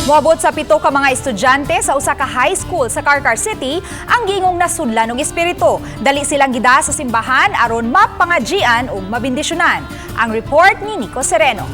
Moabot sa 7 ka mga estudyante sa usa ka high school sa Carcar City ang giingong nasudlan og espiritu. Dali silang gidala sa simbahan aron mapangajian ug mabendisyonan. Ang report ni Nico Sereno.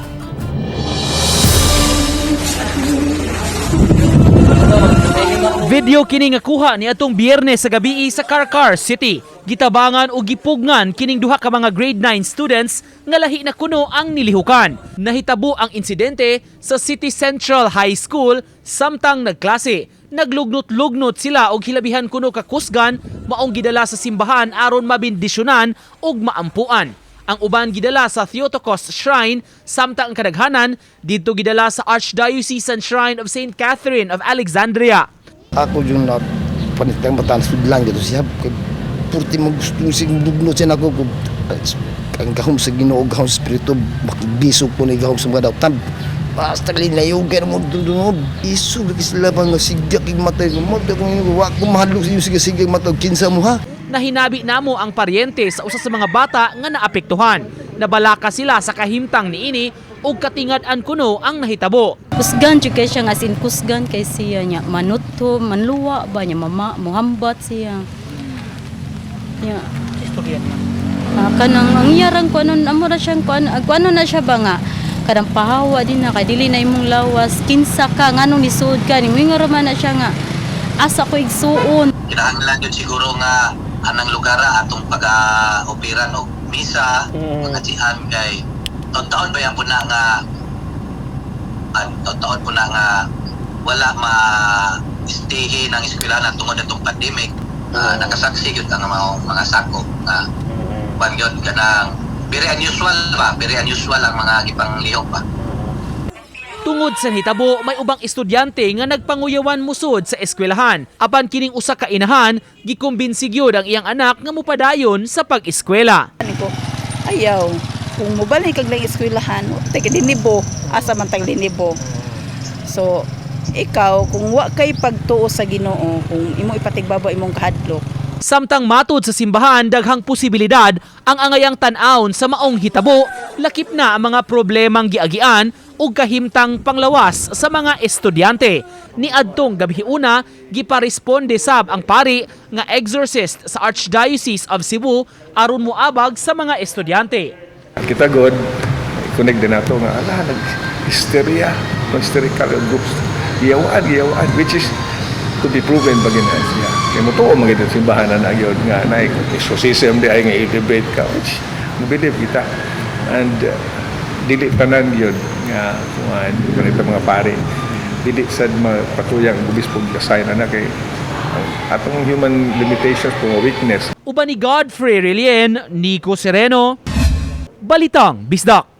Video kini nga kuha ni atong Biyernes sa gabii sa Carcar City. Gitabangan o gipugngan kining duha ka mga grade 9 students nga lahi na kuno ang nilihukan. Nahitabo ang insidente sa City Central High School samtang nagklase. Naglugnot-lugnot sila og hilabihan kuno kakusgan, maong gidala sa simbahan aron mabendisyonan ug maampuan. Ang uban gidala sa Theotokos Shrine, samtang ang kadaghanan didto gidala sa Archdiocesan Shrine of St. Catherine of Alexandria. Ako yung na panitang batan sudlan gitu siya kay purti mo gusto sing bugno siya nako ko ang gahom sa Ginoo, gahom sa espiritu, bisog ko ni gahom sa mga dautan, basta linayog mo dudunod isu lagi sila pa nga sigak ig matay ko mo ko wa ko mahadlok sa siga siga matay, kinsa mo ha. Nahinabi namo ang paryente sa usa sa mga bata nga naapektuhan. Nabalaka sila sa kahimtang niini ug katingad-an kuno ang nahitabo. Kusgan jud kay siya nga, as in kusgan kay siya niya manuto, manluwa ba niya, mama muhambat siya. Nya. Istorya niya. Ah, kanang ang iyarang kuanon amo ra siyang kuan kuano na siya ba nga kanang pahawa din na kay dili na imong lawas, kinsa ka, nganong nisud ka ni moingon ra man na siya nga asa ko igsuon. Kinahanglan yun siguro nga anang lugar atong pag-operan og misa, pag-atsihan kay taon-taon ba yan po na nga taon-taon po na nga wala ma stay ng eskwelahan tungod atong pandemic. Nakasaksi yun ang mga sako nga kuan yun kanang very unusual ba, very unusual ang mga gipanglihok ba. Tungod sa nahitabo, may ubang estudyante nga nagpanguyawan musod sa eskwelahan. Apan kining usa ka inahan, gikumbinsi gyud ang iyang anak nga mupadayon sa pag-eskwela. Ani ko, ayaw. Kung mobalik kag lang eskwelahan, tag linibo, asa man tag linibo. So, ikaw, kung wa kay pagtuo sa Ginoo, kung imo ipatigbaba imong kahadlok. Samtang matud sa simbahan, daghang posibilidad ang angayang tan-awon sa maong hitabo, lakip na ang mga problemang giagian ug kahimtang panglawas sa mga estudyante. Niadtong gabiuna, giparesponde sab ang pari nga exorcist sa Archdiocese of Cebu aron moabag sa mga estudyante. Kita god, connect din nato nga ala nag hysteria, hysterical groups. Giyawaan, giyawaan, which is to be proven ba gina siya. Kay mo tuo mga simbahan na nagyod nga na exorcism di ay nga i-debate ka, which mo believe kita. And dili tanan gyud nga kuan kanita mga pare dili sad mapatuyang obispo sign na kay ang atong human limitations po nga weakness. Uban ni Godfrey Relien, Nico Sereno, Balitang Bisdak.